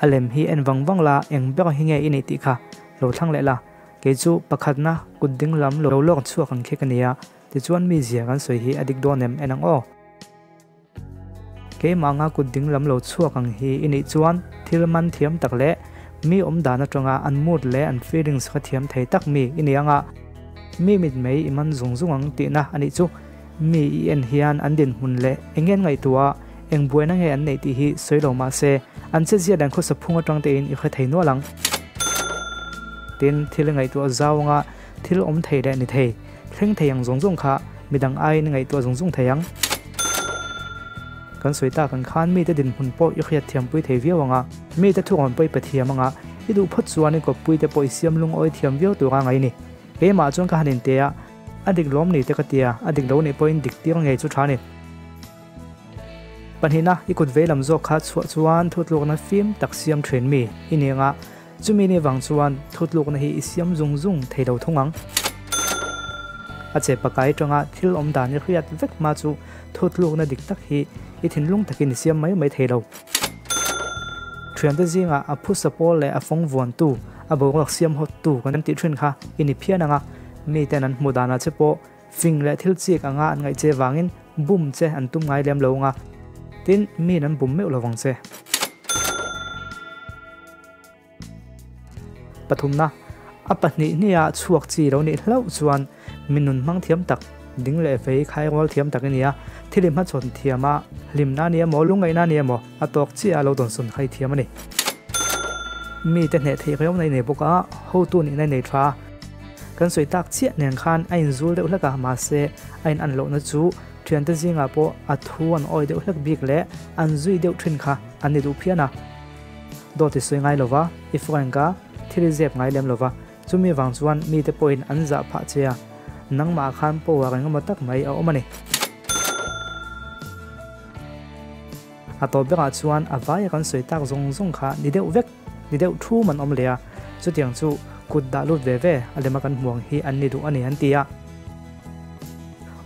A lem hi en vang vang la, eng ber hi nge i nih tih kha lo thlang leh la. Kei chu pakhatna kut ding lam lo lawk chhuak ang khi ka ni a, tichuan mi zia kan sawi hi a dik dawn em en ang aw. Keimah anga kut ding lam lo chhuak ang hi i nih chuan thil man thiam tak leh mi awm dan atanga an mood leh an feelings kha thiam thei tak mi i ni anga mi mitmei i man zung zung ang tihna a nih chu. Mi i en hian an dinhmun leh eng nge an ngaihtuah a, eng buaina nge an neih tih hi sawi lo mah se, an chetzia leh an khawsa phung atang tein i hre thei nual ang. Tin, thil i ngaihtuah zau anga thil awm thei leh ni thei, thleng thei ang zawng zawng kha midang aiin i ngaihtuah zung zung thei ang. Kan sawi tak ang khan mite dinhmun pawh i hriat thiampui thei viau ang a, mite thurawn pawh i pe thiam ang a, i duh phawt chuan i kawppuite pawh i siam lungawi thiam viau tur a ngai ni. Keimah chuan ka han inte a. A dik lawm ni te ka tia, a dik lo nih pawhin dik tir ngei chu tha ni. Pahnihna, i kut vei lam zawk kha chhuah chuan thutlukna fim tak siam thin mi i ni anga, chumi ni vang chuan thutlukna hi i siam zung zung thei lo thung ang. A che pakai tanga thil awm dan i hriat vek hma chu thutlukna dik tak hi i thinlung takin i siam mai mai thei lo. Thiante zingah a phusa pawl leh a fawng vuantu, a boruak siam hawttu kan tih thin kha i ni phian anga, Miten an hmuh danah che pawh fing leh thil chik anga an ngaih che vangin bum che an tum ngai lem lo anga, tin miin an bum meuh lo vang che. Pathumna, a pahnih hniha chhuak chi lo nih hlauh chuan mi nun hmang thiam tak, ding leh fei khai rual thiam tak i ni a, thil i hmachhawn thiam a, hlimna a ni emaw, lungngaihna a ni emaw, a tawk chiah a lo dawnsawn khai thiam a ni. Mite hneh theih riau na i nei bawk a, hotu nihna i nei tha a. Kan sawi tak chiah nen khan a inzul deuh hlek a, mahse a in an lohna chu thiante zingah pawh a thu an awi deuh hlek bik leh an zui deuh thin kha an ni duh phian a. Dawt i sawi ngai lova, i frank a, thil i zep ngai lem lova, chumi vang chuan mite pawhin an zah phah che a, nangmah khan power engemaw tak mai a awm a ni. A tawp berah chuan a vaia kan sawi tak zawng zawng kha ni deuh vek, ni deuh thum an awm leh a, chutiang chu kut dah lut ve ve a lema kan hmuang hi an ni duh a ni an ti a.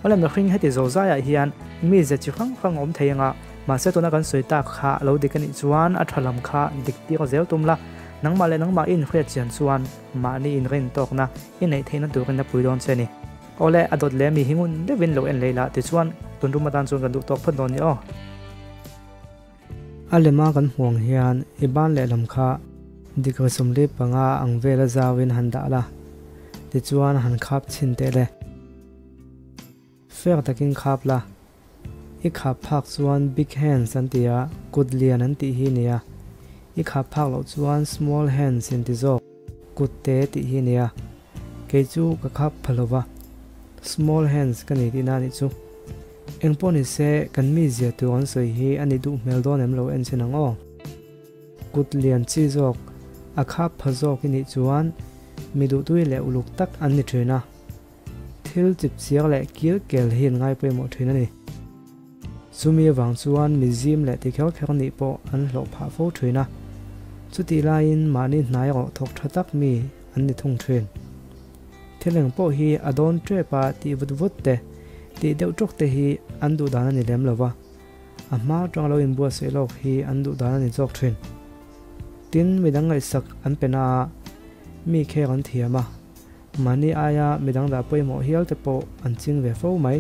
Awle mihring heti zo zaiah hian mi ze chi hrang hrang a awm thei anga, mahse tuna kan sawi tak kha lo dik a nih chuan a tha lam kha dik tir zel tum la, nangmah leh nangmah i inhriat chian chuan mahni inrin tawkna i neih theihna turin a pui dawn che a ni. Awle, a dawt leh mi hi ngun deuhin lo en leh ila tichuan tun rum atan chuan kan duh tawk phawt dawn ni aw. A lema kan hmuang hian i ban lehlam kha degree 45 ang vela zauin han dah la, tichuan han khap chhin teh le. Fair takin khap la, i khap phak chuan big hands an ti a, kut lian an tih hi nia. I khap phak loh chuan small hands in ti zawk, kut te tih hi nia. Kei chu ka khap pha lo va, small hands ka nei tihna a nih chu. Engpawh ni se, kan mi zia tur an sawi hi a ni duh hmel dawn em lo en chhin ang aw. Kut lian chi zawk, a khap pha zawk i nih chuan mi duhtui leh uluk tak an ni thin a. Thil chip chiang leh kil kel hi an ngai pawimawh thin a ni. Chumi avang chuan mi zim leh ti kher kher nih pawh an hlawh phah fo thin a. Chutih laiin mahni hnai erawh thawk tha tak mi an ni thung thin. Thil eng pawh hi a dawn tep a tih vut vut te, tih deuh tawk te hi an duh dan a ni lem lo va. A hma atanga lo inbuatsaih lawk hi an duh dan a ni zawk thin. Tin, midang ngaihsak an pe na a, mi khek an thiam a. Mahni aia midang dah pawimawh hial te pawh an ching ve fo mai.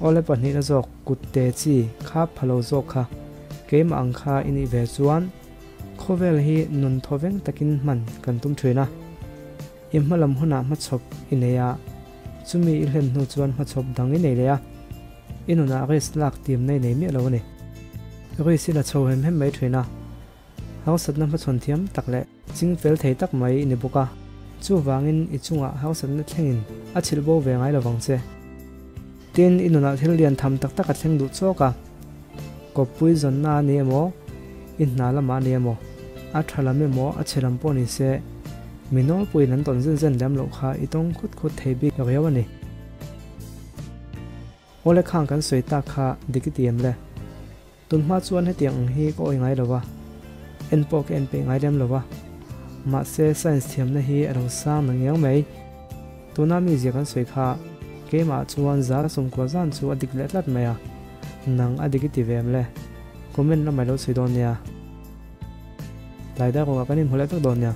Awle pahnihna zawk kut te chi kha pha lo zawk kha keimah ang kha i nih ve chuan khawvel hi nun thawveng takin hman kan tum thin a. I hmalam hunah hmachhawp i nei a, chumi i hlen hnu chuan hmachhawp dang i nei leh a, i nunah risk lak timna i nei miah lo a ni. Risk i la chho hem hem mai thin a. Hausatna hmachhawn thiam tak leh ching fel thei tak mai i ni bawk a, chuvangin i chungah hausatna thlengin a chhilh bo ve ngai lovang che. Tin, i nunah thil lian tham tak tak a thleng duh chawk a, kawppui zawnna a ni emaw, i hna lamah a ni emaw, a tha lam emaw a chhe lam pawh ni se, mi nawlpuiin an tawn zen zen lem loh kha i tawng khut khut thei bik riau a ni. Awle khang kan sawi tak kha dik i ti em le? Tunhma chuan hetiang ang hi ka awi ngai lo va, en pawh ka en peih ngai lem lo va. Mahse science thiamna hi a lo sang na ngiang mai. Tuna mi zia kan sawi kha keimah chuan zar 90 zan chu a dik leh tlat mai a, nang a dik i ti ve em le? Comment lamah i lo sawi dawn nia. Tlai dar ruangah kan inhmu leh vek dawn nia.